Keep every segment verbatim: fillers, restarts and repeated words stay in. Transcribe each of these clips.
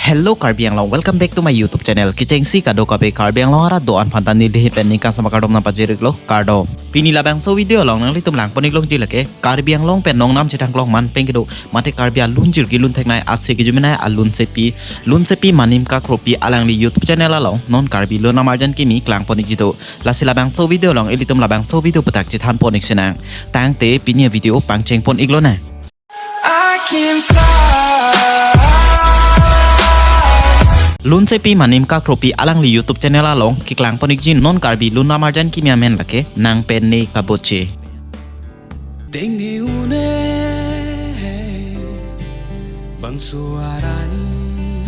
Hello Karbi Anglong, welcome back to my YouTube channel. Kechengsi kadokave Karbi Anglong arat do-an aphanta neli pen ningkan sama kardom nangpajir-iklo, kardom. Pini labangso video along nanglitum langpon-iklongji lake Karbi Anglong pen nongnam chethang kelong man pen kedo mate Karbi alunjir kelun theknei ase kejumenei alunsepi, lunsepi Manim Kakropi alangli YouTube channel along non Karbi lun amarjan kimi klangpon-ikji do. Lasi labangso video along ilitum labangso video aputhak chethanpon-ik sinang. Tangte pini video pangchengpon-iklonang. I can fly. Lunsepi Manim Kakropi alangli YouTube channel along keklangpon-ikji non Karbi lun amarjan kimi amen lake Nang Pen Ne Kaboche. Tengne une bangso arni,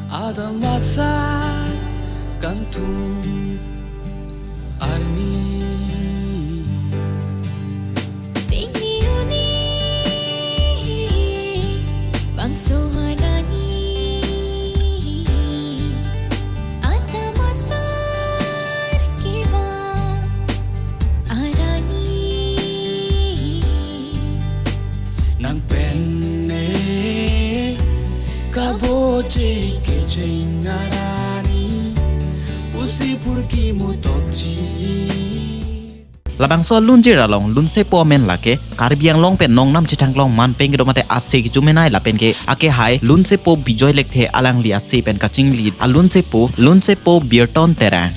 adam asar kangtung arni. Tengne une bangso arni, adam asar kevang arni. Nang pen ne kaboche kecheng arni, pusi purki mutokji. Labangso alunjir along lunsepo amen lake Karbi Anglong pen nongnam chethang kelong man pen kedo mate ase kejumenei lapen ke akehai lunsepo Bijoy Lekthe alangli ase pen kachinglit alunsepo, lunsepo Birton Terang.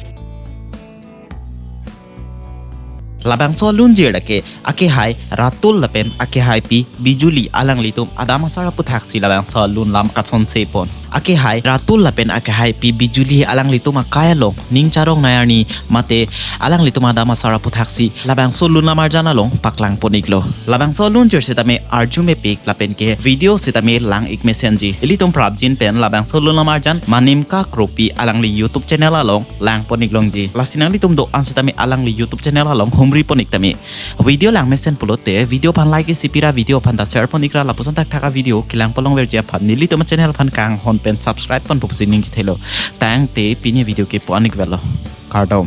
Labangso alunjir lake akehai Ratul lapen akehaipi Bijuli alanglitum adam asar aputhaksi labangso alun lam kachonsepon. Akehai Ratul lapen akehaipi Bijuli alanglitum akai along ning charong nei arni mate alanglitum adam asar aputhaksi labangso lun amarjan along paklangpon-iklo. Labangso alunjir sitame arjumepik lapen ke video sitame lang-ik mesenji. Ilitum prapjin pen labangso lun amarjan Manim Kakropi alangli YouTube channel along langpon-iklongji. Lasi nanglitum do-an sitame alangli YouTube channel along humripon-ik tame. Video langmesen pulote video aphan like isi pira, video aphanta share pon-ikra, lapuson thakthak avideo kelang palongverji aphan nelitum channel aphan kanghon pen subscribe ponpo pusi ningje thelo. Tangte pini video ke pu-an-ik velo. Kardom.